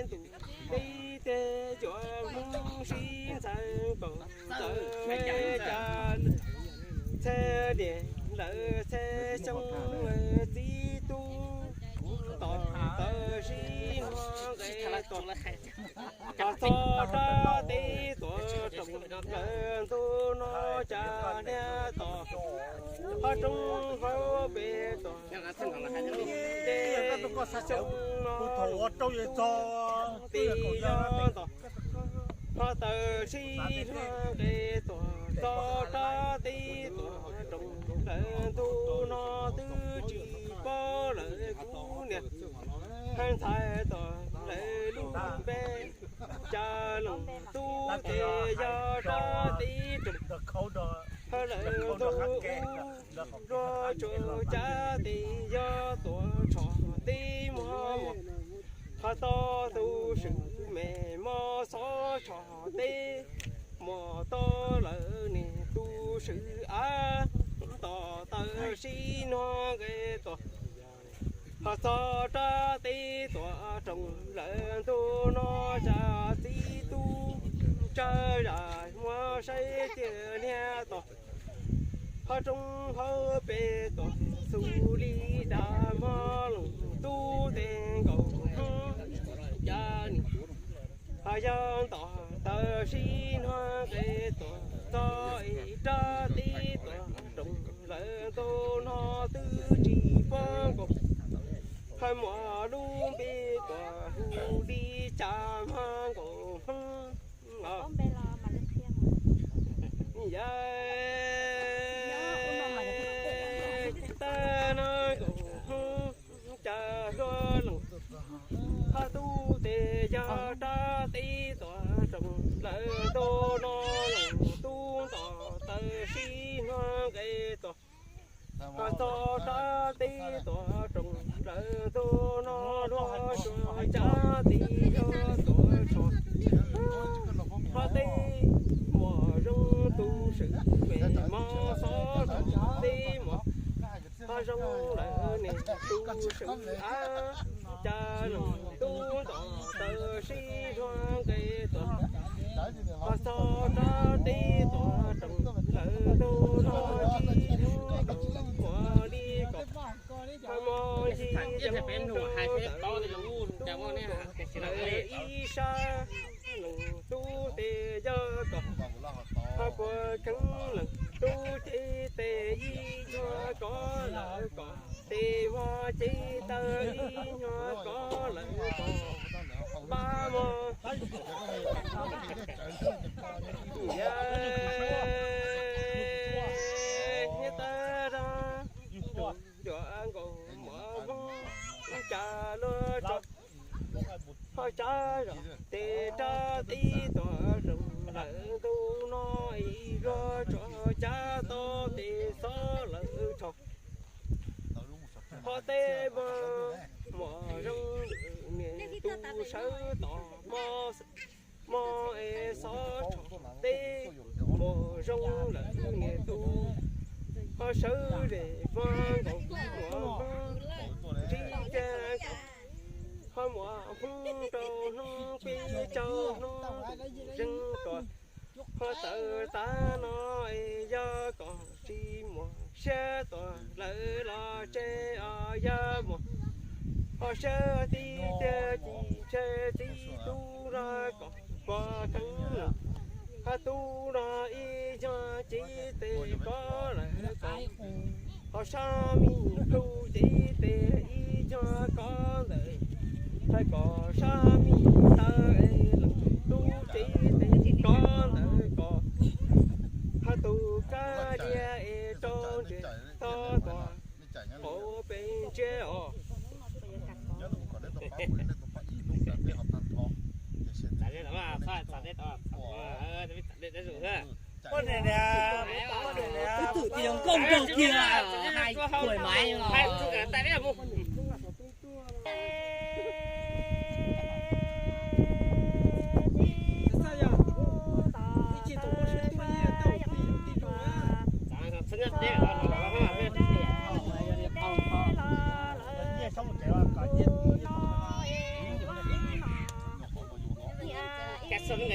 Ntuj teb tiag yuav Hmoob sib ntxeev kaum ntxawm, cas txhaj niam lawv txhaj xyoo txiv tub, tos tawm sib hnub nqe tos. Ho txog rab teb tuam roos lawm ntuj no cas niag tos, ho roob hauv pes tuam teb xyoo no tib yog tos, ho tawm sib hnub nqe tuam txog rab teb tuam roos lawm ntuj no twb tsis paub lawm kuv niam. Hais ntxhais tuam lawv lub npe, cas leej tub ces yog rab teb roos, ho lawm ntuj ub, zuag tsuas cas tes yog tuam tshom teb muag muag. Ho tau tus swm me mos xob tshom teb muag tau lawm niag tus swm av, tos tawm sib hnub nqe tuam. Ho txog rab teb tuam roos lawm ntuj no cas txiv tub tsawg zam muab saib tiag niag tos. Ho roob hauv pes tuam xu li dab mog leej tub tes nkaus hnub, cas nim ho yog ntom tawm sib hnub nqe tuam txog ib rab teb tuam roos lawm ntuj no twb tsis paub nkaus. Ho muaj lub npe tuam hu li cas mog nkaus hnub os. Yog tag no nkaus hnub cas hluas leej ho tub tes yog rab teb tuam roos lawm ntuj no leej tub ntom tawm sib hnub nqe tuam. Ho txog rab teb tuam roos lawm ntuj no hluas tsuas cas tes yog tuam tshom. Ho teb muag zoo tus swm me mos xob tshom teb muag. Ho zoo lawm niag tus swm av, cas leej tub ntom tawm sib hnub nqe tuam. Ho txog rab teb tuam roos lawm ntuj no tsis hnub nkaus muag li kom. Ho mos ncig yog rau ntawm tub tuam lawm ib sab leej tub tes yog kom. Ho puas kheev leej tub cev tes ib nyuag kov lawm kom. Tes muag cev taw ib nyuag kov lawm kom. Pab mog. Yog nyiaj tag zog, ncuav nkaus muaj Hmoob cas luag tso. Ho tsav zog tes rab teb tuam roos lawm ntuj no ib zuag tso, cas tau tes xob lawm tshom. Ho teb muag muaj zoo lawm niag tus sawv tom mos, mos es xob tshom teb muag zoo lawm niag tus. Ho sawv zem vog nkaus muaj Hmoob ntsib cag nkaus. Ho muaj Hmoob rau hnub peb caug hnub zeeg tuam. Ho tawm tav no es yog kom tsis muaj siab tuam lawm los tseg os yog muaj. Ho siab tib tiag ces ntshe txiv tub no kom puas kheev. Ho tub no ib nyuag cev tes kov lawm kom. Ho sab me plhu cev tes ib nyuag kov ntawm. Hais kom sab me taw es leej tub cev tes kov ntawm kom. Ho tus kab diav es rau nres tog tuam hauv pes ntsia os. Tus twm tis nkauj nraug kiag, hais kuam maiv os.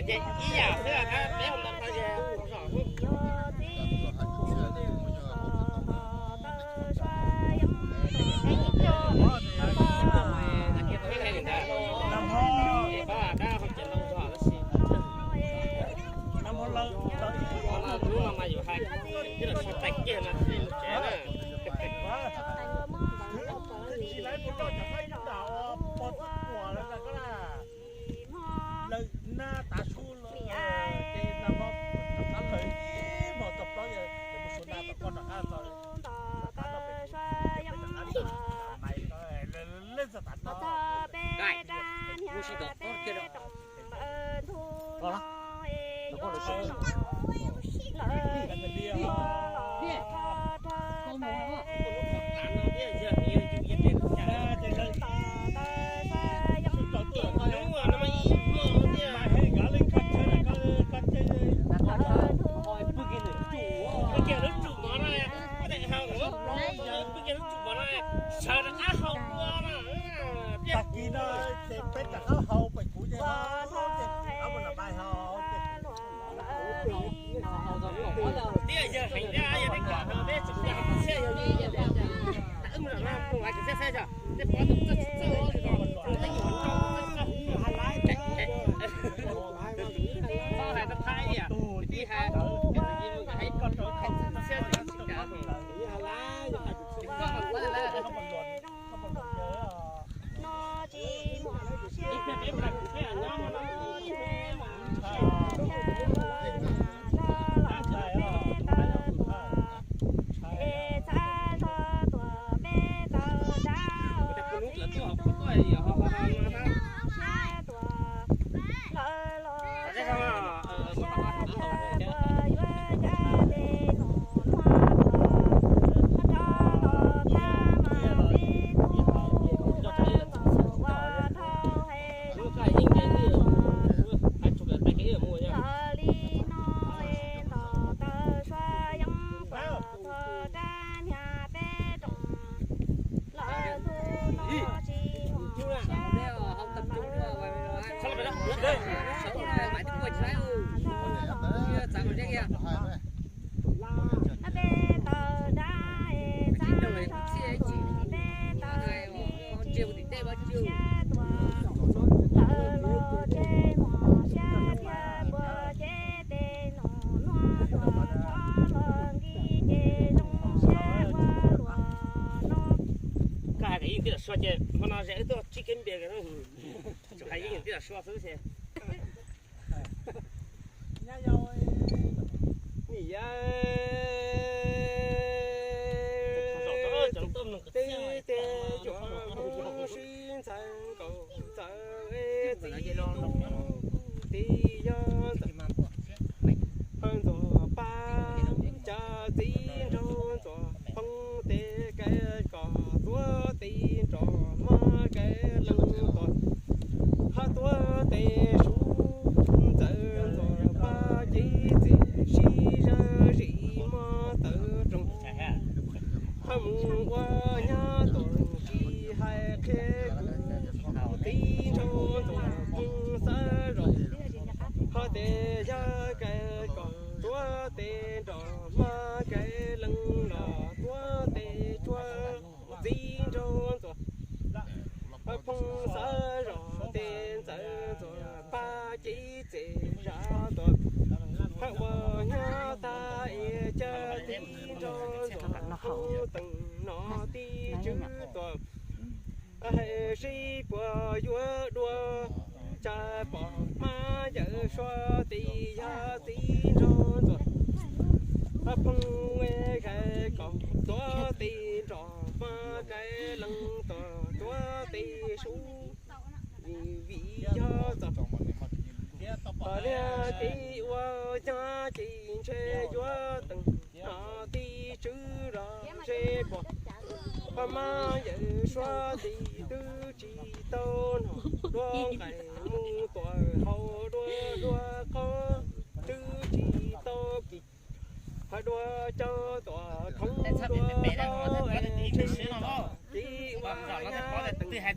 Ces ib yam xwb, peb hauv ntawd tag zog. Lub no mas yus hais, lub no mas tsev na. Lawv na tav su los ces nag hmo rov qab lawv ib hmos txog plaub yawg, lawv mus suav na tom koj rov qab txog, rov qab no pem kuv, peb rov qab, lawv txog tav no. Sawv rov qab hau ua na. Tag kis no ces peb rov qab hau pem kuv ces, ces rov mus nram Npai hau ces. Tias yawg heev thiab, yog nej kam no peb tsis yog tus txhiaj yog li, wb mus nram no mus hais kwv txhiaj saib tso, tej pov tus txawj tsis txawj, tej yuav nrau txawj txawj. Txhob hais rau Thaib ib yam, tij hais, hais koj rau thaum txhiaj tsis kav. Koj hais tias yeej tij laug Suav ces hmo no ze wb tuaj tsib keb npias, tsuas hais yeej tij laug Suav xwb ces. Nim yau tib teg cov mus sib ntxaws nkaus, ntxawm txiv nraug tib yog ntxawm, pab ntxuag pab cas txiv nraug ntxuag poob tes kev kom tuav tes nrog mab kev leej tuag, hab tuav tes sub ntxawm ntxuag pab cev txiv sib zab zim mab tawv roog, hab mus ua nyab tuag tsis hais qhia kuv, txiv nraug ntxuag poob xab zos, hab tes yog kev kom tuav tes nrog mab kev leej los tuav tes cuag txiv nraug ntxuag poob xab zos, tes ntxawm ntxuag pab cev txiv zab tuag, hab ua nyab tag es cas txiv nraug ntxuag poob teev no tib tswv tuag. Hais sib puas yuav dua, cas pom mab yawm Suav tes yog txiv nraug ntxuag poob hais kom tuav tes nrog mab kev leej tuag tuav tes sub vim yog txog pom liag kev ua nyab ces ntshe yuav teev no tib tswv los ntshe pom pab mab yawm Suav tes twb tsis tau no dua nqaim mus tuam hau dua dua qhov twb tsis tau kis, hab dua cov tuam khoob dua qhov es ntshe txog kev ua nyab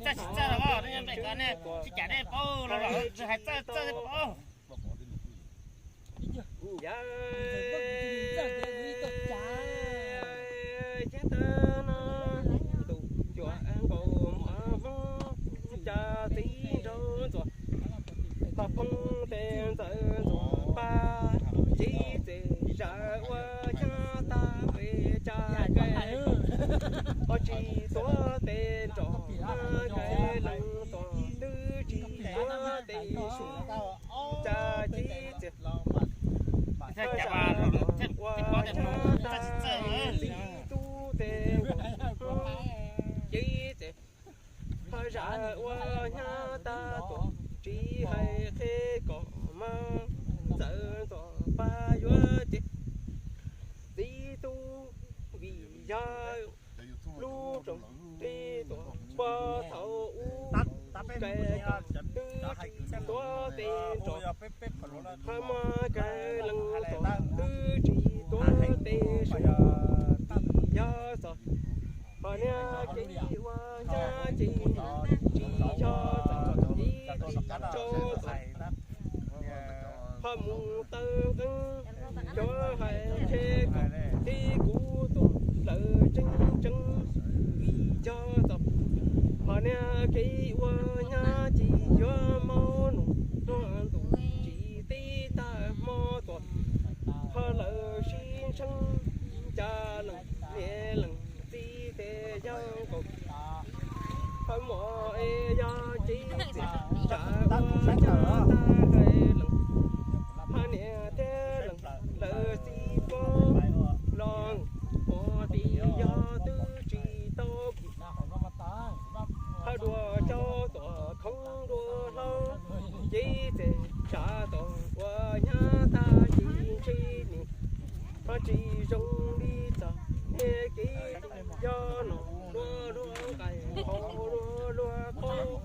ces ntshe yuav teev no tib tswv tuag. Yawg, ceeb tawg no, ntuj cuam nkaus muaj hmoob, cas txiv nraug ntxuam, pog phooj tes ntxawm ntxuam pab, txiv txwm zam ua nyab tag pes cas kaw, ob tsis tuav tes nrog, kaw leej tuam twb tsis tuav tes su, cas txiv txwm Thaj zam ua nyab tag txiv tub tes nkaus, txiv txwm thaj zam ua nyab tag tuam, tsis hais qhia kom mas ntxawm ntxuam pab yuav ces txiv tub vim yog lub tsoom tij tuam pog thaum ub, kaw leej twb tsis tuav tes nrog, hab mas kaw leej tuam twb tsis tuav tes su, vim yog txog ho niag kev ua nyab ces tsis yog txog ib tsis rau tuam, ho mus taw nqeeb cov hais qhia kom tib kuv tuam lawv tseeb tseeb, vim yog txog ho niag kev ua nyab ces yuav maub nus noj ntuj tsis tib tag hmo tuam, ho lawv sib ntsheeb cas leej niam leej txiv tes yog nkaus, ho muaj es yog txiv txwm zam ua nyab tag hais leej, ho niam thiab leej lawv txiv pog los muaj tis yog twb tsis tau kis, ho dua cov tuam khoob dua hlau, txiv txwm zam tuam ua nyab tag ces ntshe nim ho tsis zoo li txog niag kev yog no, luag luag nqaij hau luag luag qaub,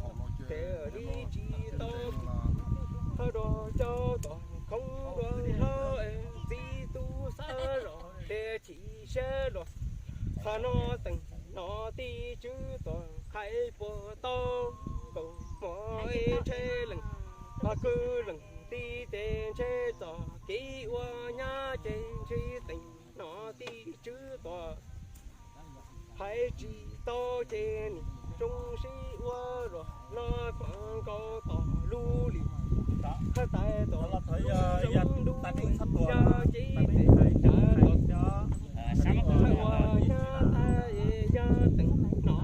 ces li tsis tau kis, ho dua cov tuam khoob dua hlau, txiv tub xav zog ces chim siab los, qhov no teem no tij tswv tuam hais puas tau, nkaus hmo es ntshe leej ho kwv leej tij tes ntshe txog kev ua nyab ces ntshe teem no tij tswv tuam hais tsis tau ces nim zoo sib ua los no kom nkaus tom lub lim, hab tais tom lub zoo lub yog ces tes hais cas los, hais ua nyab tag yog teem no,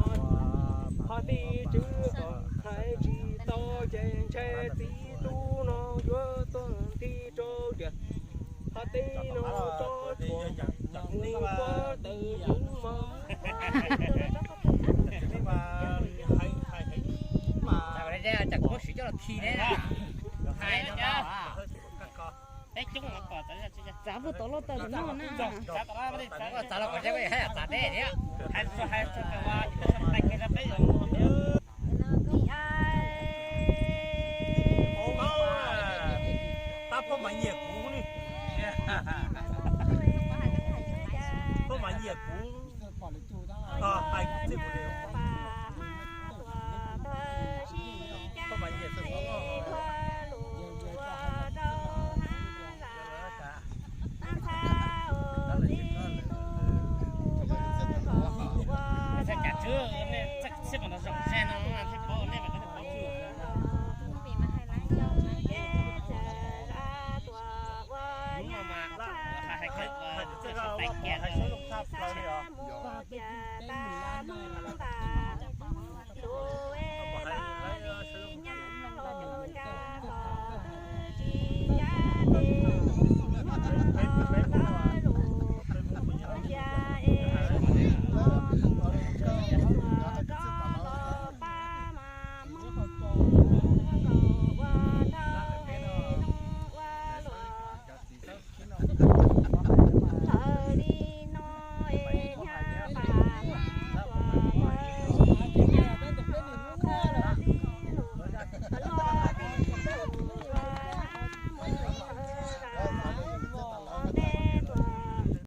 ho tij tswv tuam hais tsis tau ces ntshe txiv tub no yuav tuag nthi rau tiag, ho tij no tso tshuaj mus puag taws hnub mog. Txav puag tom loj taws no na. Txav los kom zeb, txav deb thiab. Hais txog hais txog kawg ua